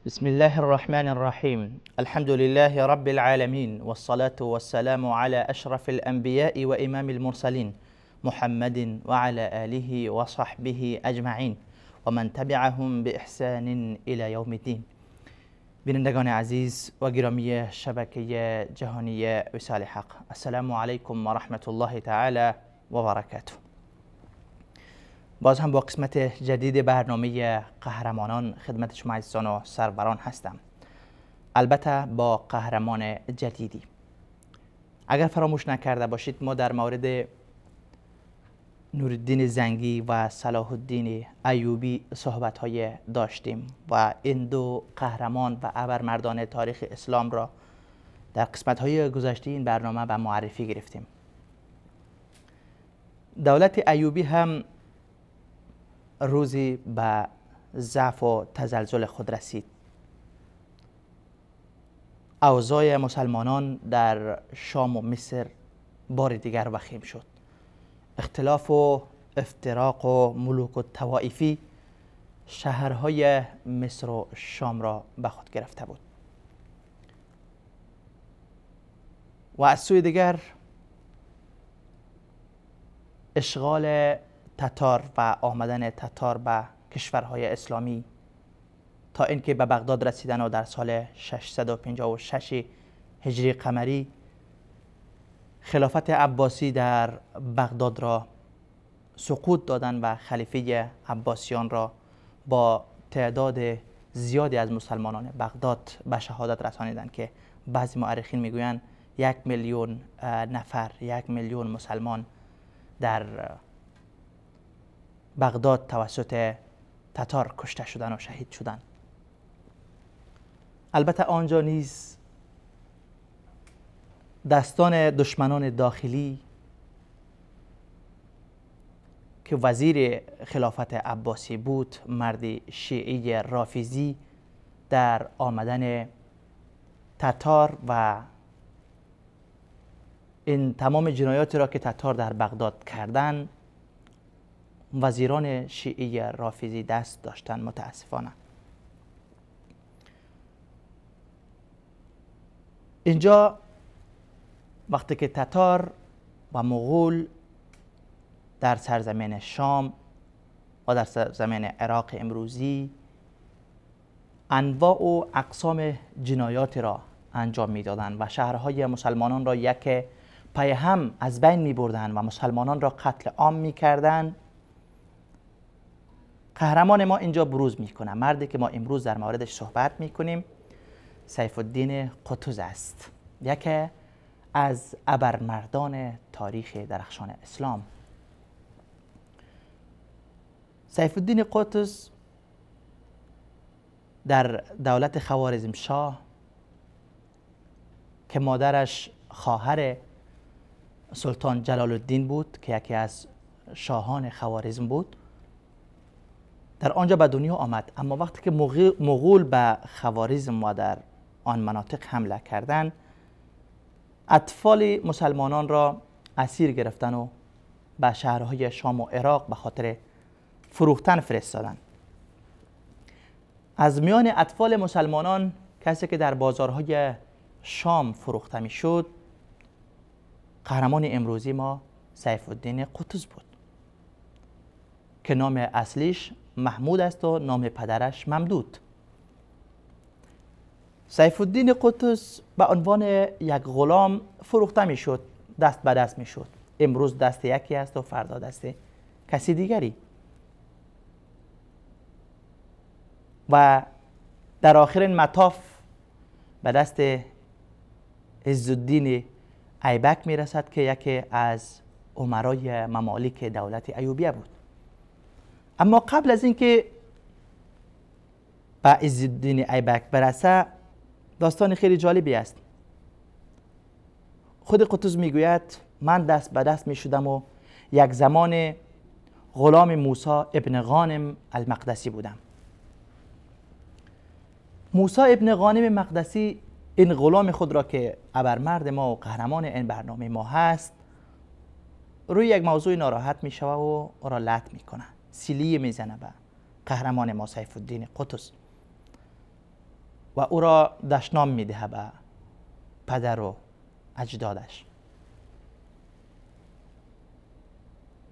بسم الله الرحمن الرحیم. الحمد لله رب العالمین والصلاة والسلام على اشرف الانبیاء و امام المرسلین محمد وعلى آله وصحبه اجمعین و من تبعهم باحسان الى یوم الدین. بینندگان عزیز و گرامی شبکه جهانی وصال حق، السلام علیکم و رحمت الله تعالی و برکاته. باز هم با قسمت جدید برنامه قهرمانان خدمت شما عزیزان و سروران هستم، البته با قهرمان جدیدی. اگر فراموش نکرده باشید ما در مورد نورالدین زنگی و صلاح الدین ایوبی صحبت های داشتیم و این دو قهرمان و ابرمردان تاریخ اسلام را در قسمت های گذشته این برنامه به معرفی گرفتیم. دولت ایوبی هم روزی به ضعف و تزلزل خود رسید. اوضاع مسلمانان در شام و مصر بار دیگر وخیم شد. اختلاف و افتراق و ملوک و طوایفی شهرهای مصر و شام را به خود گرفته بود و از سوی دیگر اشغال تتار و آمدن تتار به کشورهای اسلامی تا اینکه به بغداد رسیدن و در سال 656 هجری قمری خلافت عباسی در بغداد را سقوط دادن و خلیفه عباسیان را با تعداد زیادی از مسلمانان بغداد به شهادت رسانیدند که بعضی مؤرخین میگویند 1 میلیون نفر، 1 میلیون مسلمان در بغداد توسط تتار کشته شدن و شهید شدن. البته آنجا نیز دستان دشمنان داخلی که وزیر خلافت عباسی بود، مرد شیعی رافضی، در آمدن تتار و این تمام جنایاتی را که تتار در بغداد کردن، وزیران شیعی رافضی دست داشتن متاسفانه. اینجا وقتی که تتار و مغول در سرزمین شام و در سرزمین عراق امروزی انواع و اقسام جنایات را انجام میدادند و شهرهای مسلمانان را یک پی هم از بین می بردند و مسلمانان را قتل عام می کردند، قهرمان ما اینجا بروز میکنه. مردی که ما امروز در موردش صحبت میکنیم سیف الدین قطز است، یکی از ابرمردان تاریخ درخشان اسلام. سیف الدین قطز در دولت خوارزم شاه که مادرش خواهر سلطان جلال الدین بود که یکی از شاهان خوارزم بود، در آنجا به دنیا آمد. اما وقتی که مغول به خوارزم و در آن مناطق حمله کردند، اطفال مسلمانان را اسیر گرفتن و به شهرهای شام و عراق به خاطر فروختن فرستادند. از میان اطفال مسلمانان کسی که در بازارهای شام فروخته میشد، قهرمان امروزی ما سیف الدین قطز بود که نام اصلیش محمود است و نام پدرش ممدود. سیف الدین قطز به عنوان یک غلام فروخته میشد، دست به دست میشد. امروز دست یکی است و فردا دست کسی دیگری. و در آخرین مطاف به دست عزالدین ایبک میرسد که یکی از امرای ممالک دولت ایوبیه بود. اما قبل از اینکه به عزالدین ایبک برسه داستان خیلی جالبی است. خود قطز میگوید من دست به دست میشدم و یک زمان غلام موسی ابن غانم المقدسی بودم. موسی ابن غانم مقدسی این غلام خود را که ابرمرد ما و قهرمان این برنامه ما هست روی یک موضوع ناراحت می شود و او را لط می کنه، سیلی می زنه به قهرمان ما سیف الدین قطز و او را دشنام می ده به پدر و اجدادش.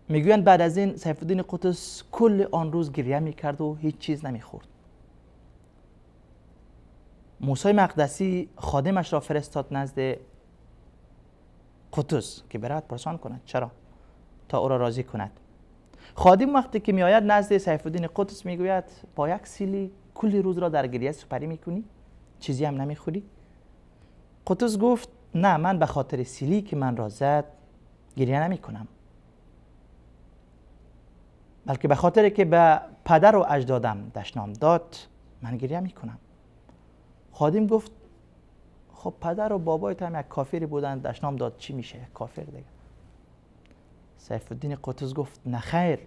میگویند بعد از این سیف الدین قطز کل آن روز گریه می کرد و هیچ چیز نمی خورد. موسی مقدسی خادمش را فرستاد نزد قطز که برود پرسان کند چرا، تا او را راضی کند. خادم وقتی که میآید نزد سیف الدین قطز میگوید با یک سیلی کلی روز را در گریه سپری میکنی، چیزی هم نمیخوری؟ قطز گفت نه، من به خاطر سیلی که من را زد گریه نمیکنم، بلکه به خاطر که به پدر و اجدادم دشنام داد من گریه میکنم. خادم گفت خب پدر و بابایت هم یک کافری بودن، دشنام داد چی میشه، یک کافر دیگه. سیف الدین قطز گفت نه خیر،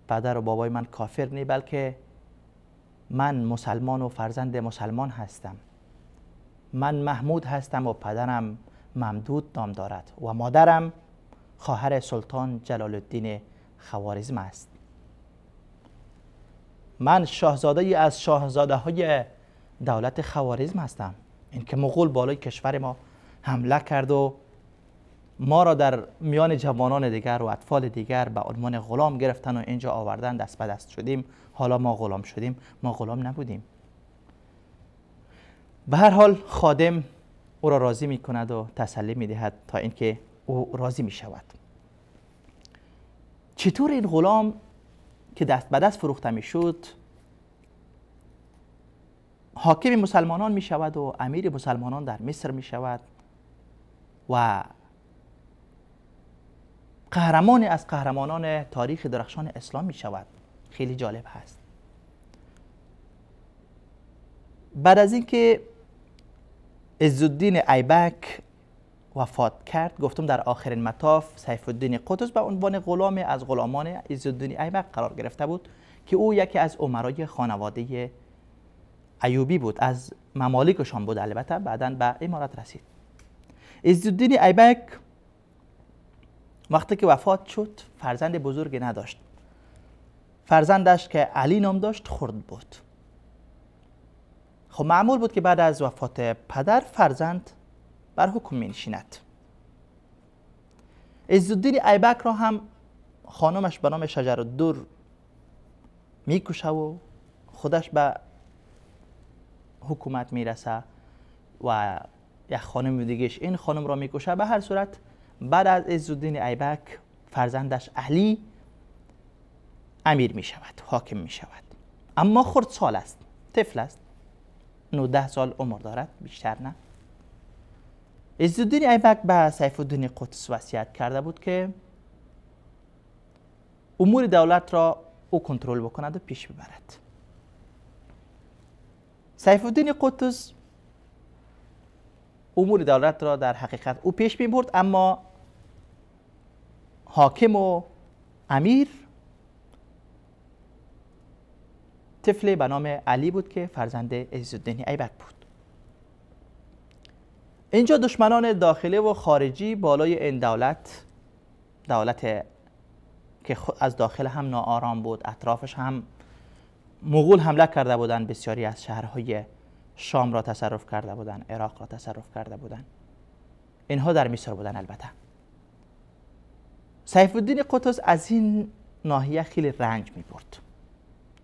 پدر و بابای من کافر نی، بلکه من مسلمان و فرزند مسلمان هستم. من محمود هستم و پدرم ممدود نام دارد و مادرم خواهر سلطان جلال الدین خوارزم است. من شاهزاده از شاهزاده های دولت خوارزم هستم. اینکه مغول بالای کشور ما حمله کرد و ما را در میان جوانان دیگر و اطفال دیگر به عنوان غلام گرفتن و اینجا آوردن، دست به دست شدیم، حالا ما غلام شدیم، ما غلام نبودیم. به هر حال خادم او را راضی می کند و تسلی می دهد تا اینکه او راضی می شود. چطور این غلام که دست به دست فروخته می شد حاکم مسلمانان می شود و امیر مسلمانان در مصر می شود و قهرمان از قهرمانان تاریخ درخشان اسلام می شود؟ خیلی جالب هست. بعد از اینکه عزالدین ایبک وفات کرد، گفتم در آخرین مطاف سیف الدین قطز به عنوان غلام از غلامان عزالدین ایبک قرار گرفته بود که او یکی از امرای خانواده ایوبی بود، از ممالکشان بود، البته بعداً به امارت رسید. عزالدین ایبک وقتی که وفات شد فرزند بزرگی نداشت. فرزندش که علی نام داشت خرد بود. خب معمول بود که بعد از وفات پدر فرزند بر حکم می نشیند. عزالدین ایبک را هم خانمش به نام شجر الدر میکشه و خودش به حکومت میرسه و یک خانم دیگهش این خانم را میکشه. به هر صورت بعد از عزالدین ایبک فرزندش علی امیر می شود، حاکم می شود، اما خردسال است، طفل است، 19 سال عمر دارد، بیشتر نه. عزالدین ایبک به سیف الدین قطز وصیت کرده بود که امور دولت را او کنترل بکند و پیش ببرد. سیف الدین قطز امور دولت را در حقیقت او پیش می برد، اما حاکم و امیر طفل به نام علی بود که فرزند عزالدین ایبک بود. اینجا دشمنان داخلی و خارجی بالای این دولت، دولت که از داخل هم ناآرام بود، اطرافش هم مغول حمله کرده بودند، بسیاری از شهرهای شام را تصرف کرده بودند، عراق را تصرف کرده بودند، اینها در مصر بودند. البته سیف الدین قطز از این ناحیه خیلی رنج می برد،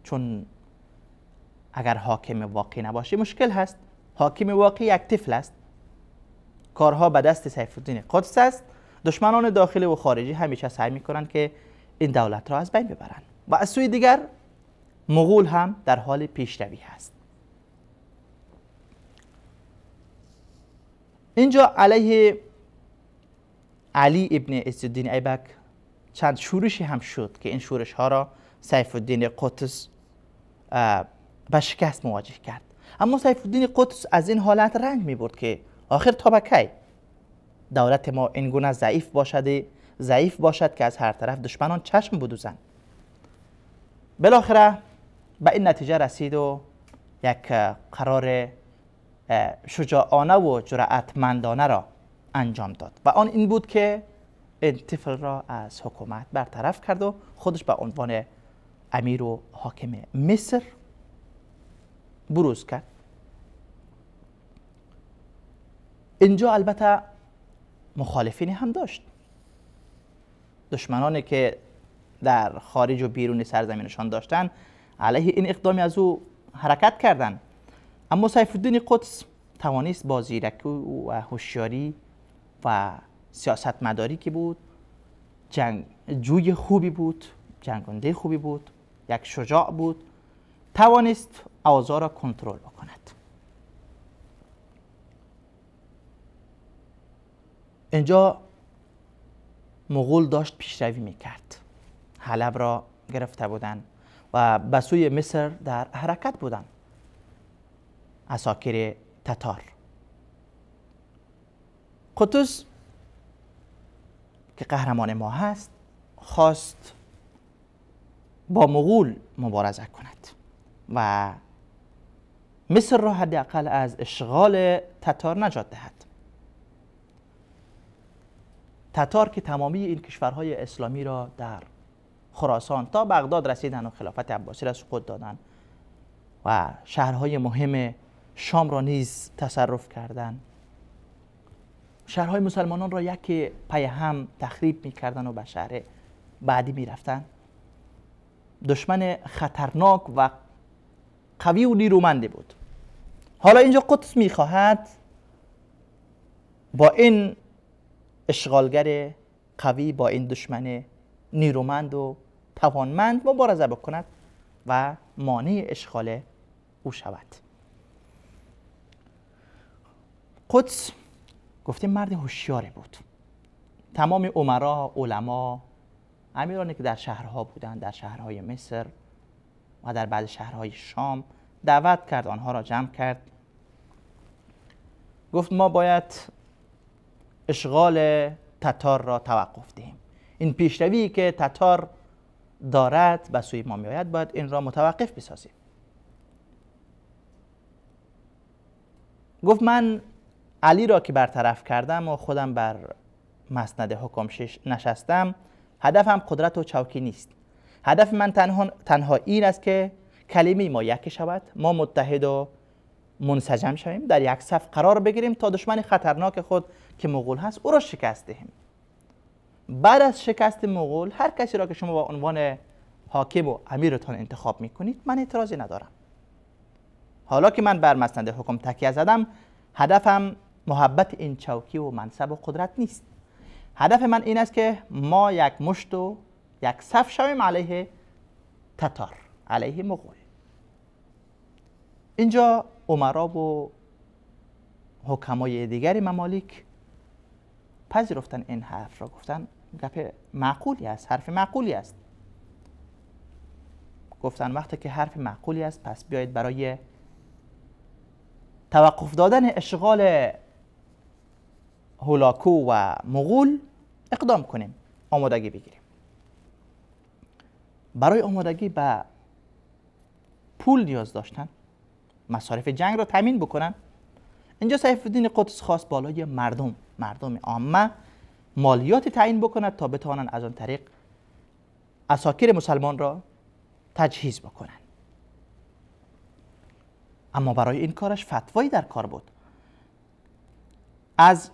چون اگر حاکم واقعی نباشی مشکل هست. حاکم واقعی یک طفل است، کارها به دست سیف الدین قطز است. دشمنان داخلی و خارجی همیشه سعی میکنند که این دولت را از بین ببرند و از سوی دیگر مغول هم در حال پیشروی هست. اینجا علیه علی ابن عزالدین ایبک چند شورشی هم شد که این شورش ها را سیف الدین قطز به شکست مواجه کرد. اما سیف الدین قطز از این حالت رنج می برد که آخر تا به کی دولت ما اینگونه ضعیف باشد که از هر طرف دشمنان چشم بدوزند. بالاخره به این نتیجه رسید و یک قرار شجاعانه و جرأتمندانه را انجام داد و آن این بود که این طفل را از حکومت برطرف کرد و خودش به عنوان امیر و حاکم مصر بروز کرد. اینجا البته مخالفینی هم داشت، دشمنانی که در خارج و بیرون سرزمینشان داشتن علیه این اقدامی از او حرکت کردند. اما سیف الدین قطز توانست با زیرکی و هوشیاری و سیاستمداری که بود، جنگجوی خوبی بود، جنگنده خوبی بود، یک شجاع بود، توانست اوضاع را کنترل بکند. اینجا مغول داشت پیشروی میکرد، حلب را گرفته بودند و به سوی مصر در حرکت بودند عساکر تتار. قطز که قهرمان ما هست خواست با مغول مبارزه کند و مصر را حداقل از اشغال تتار نجات دهد. تتار که تمامی این کشورهای اسلامی را در خراسان تا بغداد رسیدن و خلافت عباسی را سقوط دادن و شهرهای مهم شام را نیز تصرف کردند، شهرهای مسلمانان را یکی پی هم تخریب می‌کردند و به شهر بعدی می‌رفتند. دشمن خطرناک و قوی و نیرومندی بود. حالا اینجا قطز می‌خواهد با این اشغالگر قوی، با این دشمن نیرومند و توانمند مبارزه بکند و مانع اشغال او شود. قطز گفتیم مرد هوشیاری بود. تمام امرا، علما، امیرانی که در شهرها بودند، در شهرهای مصر و در بعض شهرهای شام دعوت کرد، آنها را جمع کرد. گفت ما باید اشغال تتار را توقف دهیم. این پیشروی که تتار دارد به سوی ما میآید، باید این را متوقف بسازیم. گفت من علی را که برطرف کردم و خودم بر مسند حکم نشستم، هدفم قدرت و چوکی نیست. هدف من تنها این است که کلمه ما یکی شود، ما متحد و منسجم شویم، در یک صف قرار بگیریم تا دشمن خطرناک خود که مغول هست او را شکست دهیم. بعد از شکست مغول هر کسی را که شما با عنوان حاکم و امیرتان انتخاب میکنید من اعتراضی ندارم. حالا که من بر مسند حکم تکیه زدم، هدفم محبت این چوکی و منصب و قدرت نیست. هدف من این است که ما یک مشت و یک صف شویم علیه تتار، علیه مغول. اینجا امرا و حکمای دیگر ممالک پذیرفتن این حرف را، گفتن گپ معقولی است، حرف معقولی است. گفتن وقتی که حرف معقولی است پس بیایید برای توقف دادن اشغال هولاکو و مغول اقدام کنیم، آمادگی بگیریم. برای آمادگی به پول نیاز داشتن، مصارف جنگ را تامین بکنن. اینجا سیف الدین قطز خواست بالای مردم عامه مالیات تعیین بکند تا بتوانند از آن طریق عساکر مسلمان را تجهیز بکنند. اما برای این کارش فتوایی در کار بود. از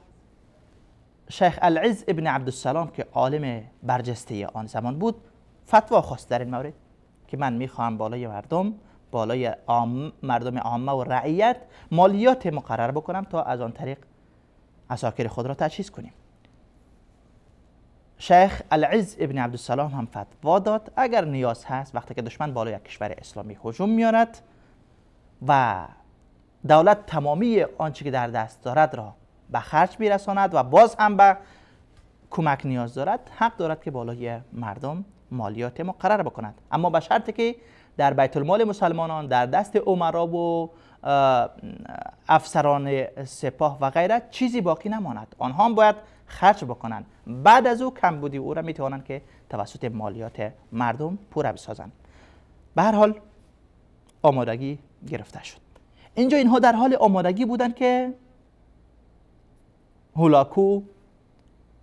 شیخ العز ابن عبدالسلام که عالم برجسته آن زمان بود فتوا خواست در این مورد که من میخواهم بالای مردم، بالای مردم عامه و رعیت مالیات مقرر بکنم تا از آن طریق عساکر خود را تجهیز کنیم. شیخ العز ابن عبدالسلام هم فتوا داد اگر نیاز هست وقتی که دشمن بالای یک کشور اسلامی هجوم میارد و دولت تمامی آنچه که در دست دارد را به خرج میرساند و باز هم به کمک نیاز دارد، حق دارد که بالای مردم مالیات مقرر بکند، اما به شرطی که در بیت المال مسلمانان، در دست امرا و افسران سپاه و غیره چیزی باقی نماند. آنها هم باید خرج بکنند. بعد از او کمبودی او را میتوانند که توسط مالیات مردم پوره بسازند. به هر حال آمادگی گرفته شد. اینجا اینها در حال آمادگی بودند که هولاکو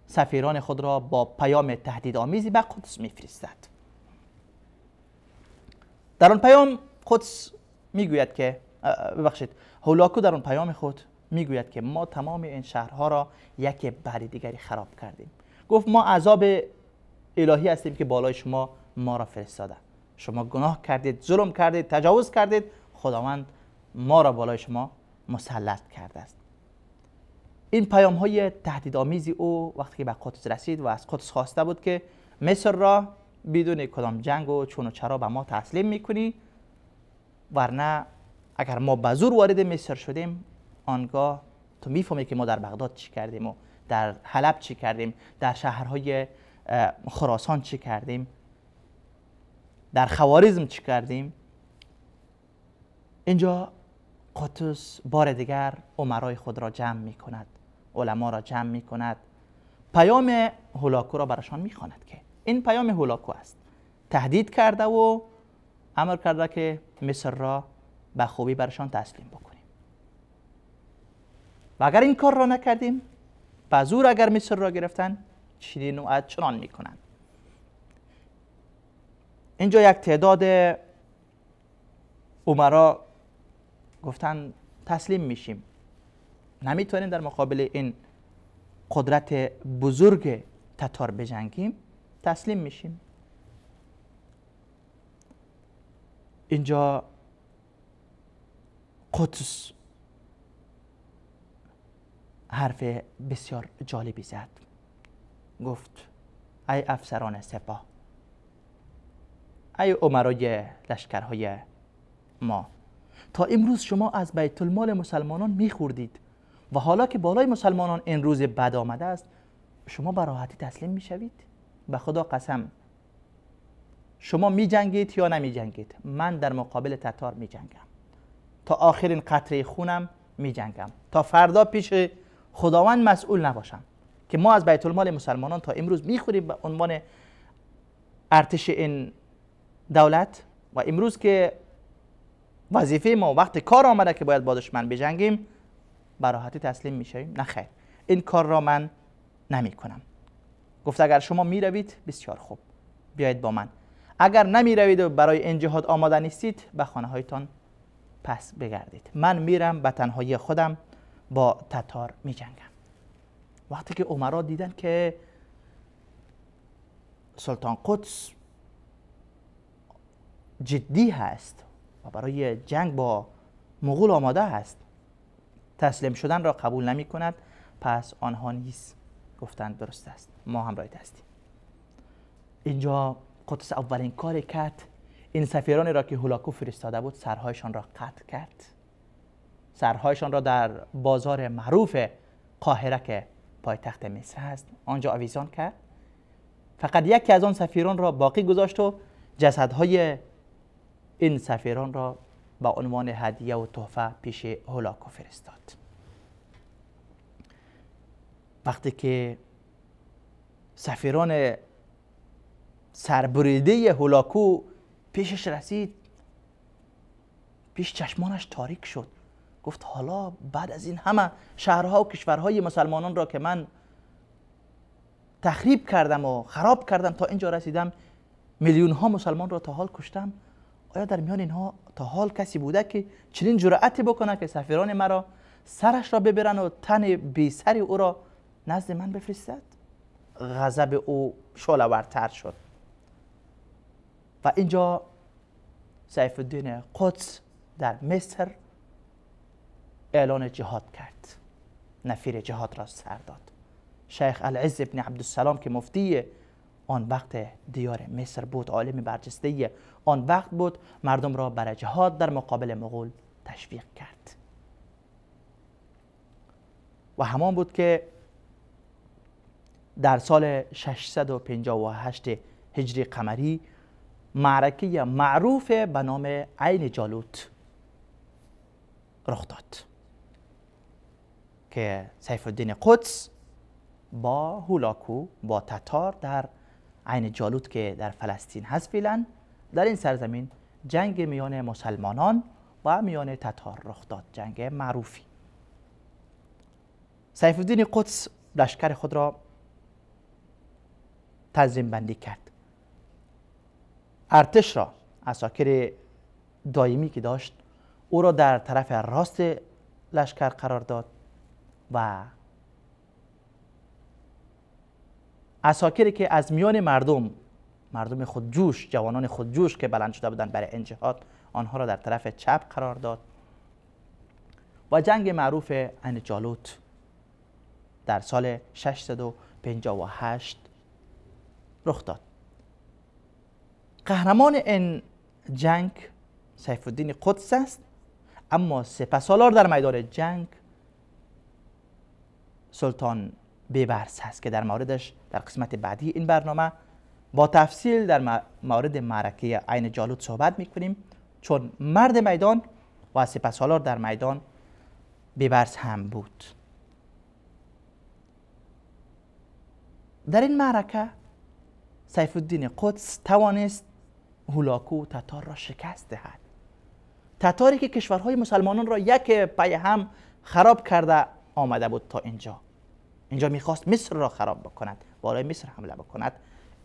سفیران خود را با پیام تهدیدآمیزی به قدس میفرستد. در آن پیام قدس میگوید که ببخشید، هولاکو در آن پیام خود میگوید که ما تمام این شهرها را یک بعد دیگری خراب کردیم. گفت ما عذاب الهی هستیم که بالای شما ما را فرستاده. شما گناه کردید، ظلم کردید، تجاوز کردید، خداوند ما را بالای شما مسلط کرده است. این پیام های تهدیدآمیزی او وقتی که به قدس رسید و از قدس خواسته بود که مصر را بدون کدام جنگ و چون و چرا به ما تسلیم میکنی، ورنه اگر ما به زور وارد مصر شدیم آنگاه تو میفهمی که ما در بغداد چی کردیم و در حلب چی کردیم، در شهرهای خراسان چی کردیم، در خوارزم چی کردیم. اینجا قطز بار دیگر امرای خود را جمع میکند، علما را جمع میکند، پیام هولاکو را براشان میخواند که این پیام هولاکو است. تهدید کرده و امر کرده که مصر را به خوبی برشان تسلیم بکنیم و اگر این کار را نکردیم، به زور اگر مصر را گرفتن چنین و چنان میکنن. اینجا یک تعداد امرا گفتن تسلیم میشیم، نمیتونیم در مقابل این قدرت بزرگ تتار بجنگیم، تسلیم میشیم. اینجا قدس حرف بسیار جالبی زد. گفت ای افسران سپاه، ای امرای لشکرهای ما، تا امروز شما از بیت المال مسلمانان میخوردید و حالا که بالای مسلمانان این روز بد آمده است شما به راحتی تسلیم میشوید؟ به خدا قسم، شما میجنگید یا نمیجنگید، من در مقابل تتار میجنگم، تا آخرین قطره خونم میجنگم، تا فردا پیش خداوند مسئول نباشم که ما از بیت المال مسلمانان تا امروز میخوریم به عنوان ارتش این دولت و امروز که وظیفه ما وقت کار آمده که باید با دشمن بجنگیم به راحتی تسلیم میشویم؟ نه خیر، این کار را من نمی کنم. گفت اگر شما میروید بسیار خوب، بیاید با من، اگر نمیروید و برای این جهاد آماده نیستید به خانه هایتان پس بگردید، من میرم به تنهایی خودم با تتار میجنگم. وقتی که امرا دیدن که سلطان قدس جدی هست و برای جنگ با مغول آماده است، تسلیم شدن را قبول نمی کند، پس آنها نیز گفتند درست است، ما همراه هستیم. اینجا قدس اولین کار کرد، این سفیرانی را که هولاکو فرستاده بود سرهایشان را قطع کرد، سرهایشان را در بازار معروف قاهره که پایتخت مصر است آنجا آویزان کرد. فقط یکی از آن سفیران را باقی گذاشت و جسدهای این سفیران را به عنوان هدیه و تحفه پیش هولاکو فرستاد. وقتی که سفیران سربریده هولاکو پیشش رسید، پیش چشمانش تاریک شد. گفت حالا بعد از این همه شهرها و کشورهای مسلمانان را که من تخریب کردم و خراب کردم تا اینجا رسیدم، میلیون ها مسلمان را تا حال کشتم، آیا در میان اینها تا حال کسی بوده که چنین جرأتی بکنه که سفیران مرا سرش را ببرن و تن بی سر او را نزد من بفرستد؟ غضب او شعله‌ورتر شد و اینجا سیف الدین قدس در مصر اعلان جهاد کرد، نفیر جهاد را سر داد. شیخ العز ابن عبدالسلام که مفتی آن وقت دیار مصر بود، عالم برجسته آن وقت بود، مردم را برای جهاد در مقابل مغول تشویق کرد و همان بود که در سال 658 هجری قمری معرکه معروف به نام عین جالوت رخ داد که سیف الدین قدس با هولاکو، با تتار در عین جالوت که در فلسطین هست فعلا، در این سرزمین جنگ میان مسلمانان و میان تتار رخ داد، جنگ معروفی. سیف الدین قدس لشکر خود را تنظیم بندی کرد، ارتش را، عساکر دائمی که داشت او را در طرف راست لشکر قرار داد و عساکری که از میان مردم خودجوش، جوانان خودجوش که بلند شده بودند برای این جهاد، آنها را در طرف چپ قرار داد و جنگ معروف عین جالوت در سال 658 رخ داد. قهرمان این جنگ سیف الدین قدس است، اما سپهسالار در میدان جنگ سلطان بیبرس هست که در موردش در قسمت بعدی این برنامه با تفصیل در مورد معرکه عین جالوت صحبت میکنیم، چون مرد میدان و سپهسالار در میدان بیبرس هم بود. در این معرکه سیف الدین قدس توانست هولاکو تتار را شکست دهد. تتاری که کشورهای مسلمانان را یک پی هم خراب کرده آمده بود تا اینجا. اینجا میخواست مصر را خراب بکند، بالای مصر حمله بکند.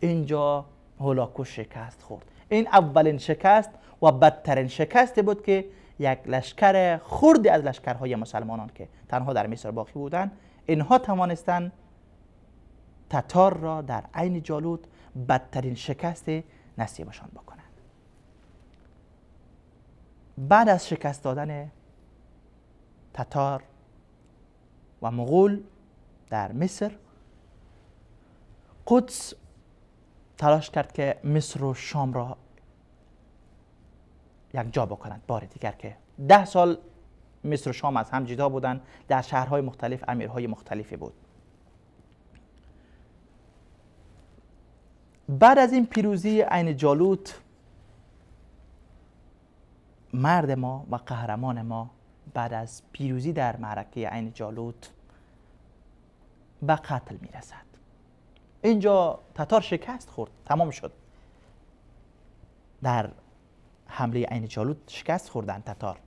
اینجا هولاکو شکست خورد. این اولین شکست و بدترین شکست بود که یک لشکر خردی از لشکرهای مسلمانان که تنها در مصر باقی بودند، اینها توانستند تتار را در عین جالوت بدترین شکست نصیبشان بکنند. بعد از شکست دادن تتار و مغول در مصر، قدس تلاش کرد که مصر و شام را یک جا بکنند. بار دیگر که 10 سال مصر و شام از هم جدا بودند، در شهرهای مختلف امیرهای مختلفی بود. بعد از این پیروزی عین جالوت، مرد ما و قهرمان ما بعد از پیروزی در معرکه عین جالوت به قتل میرسد. اینجا تتار شکست خورد، تمام شد. در حمله عین جالوت شکست خوردن تتار،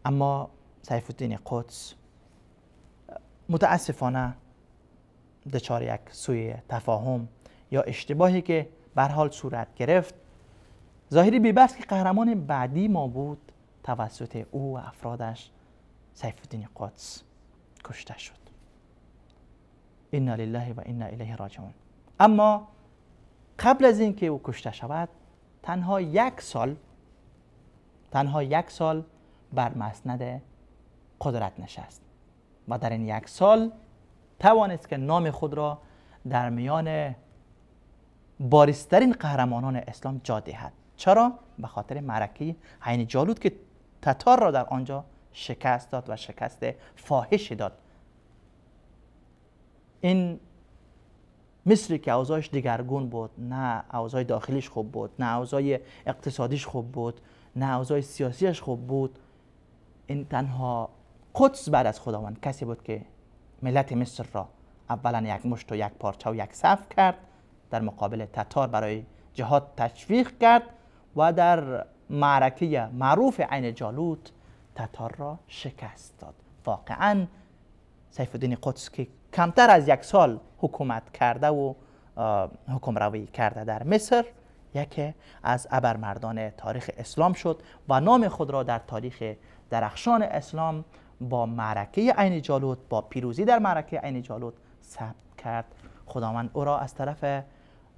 اما سیف الدین قدس متاسفانه دچار یک سوء تفاهم یا اشتباهی که به هر حال صورت گرفت، ظاهری بیبرس که قهرمان بعدی ما بود، توسط او و افرادش سیف الدین قدس کشته شد. انا لله و انا الیه راجعون. اما قبل از اینکه او کشته شود، تنها یک سال بر مسند قدرت نشست و در این 1 سال توانست که نام خود را در میان بارزترین قهرمانان اسلام جا دهد. چرا؟ به خاطر معرکه عین جالوت که تتار را در آنجا شکست داد و شکست فاحشی داد. این مصری که اوضاعش دگرگون بود، نه اوضاع داخلیش خوب بود، نه اوضاع اقتصادیش خوب بود، نه اوضاع سیاسیش خوب بود، این تنها قدس بعد از خداوند کسی بود که ملت مصر را اولا یک مشت و یک پارچه و یک صف کرد، در مقابل تتار برای جهاد تشویق کرد و در معرکه معروف عین جالوت تتار را شکست داد. واقعا سیف الدین قدس که کمتر از 1 سال حکومت کرده و حکمروی کرده در مصر، یکی از ابرمردان تاریخ اسلام شد و نام خود را در تاریخ درخشان اسلام با معرکه عین جالوت، با پیروزی در معرکه عین جالوت ثبت کرد. خداوند او را از طرف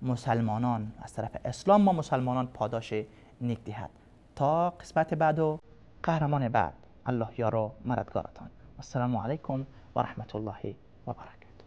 مسلمانان، از طرف اسلام ما مسلمانان پاداش نیک دهد. تا قسمت بعد و قهرمان بعد، الله یار و مددگارتان. السلام علیکم و رحمت الله و برکاته.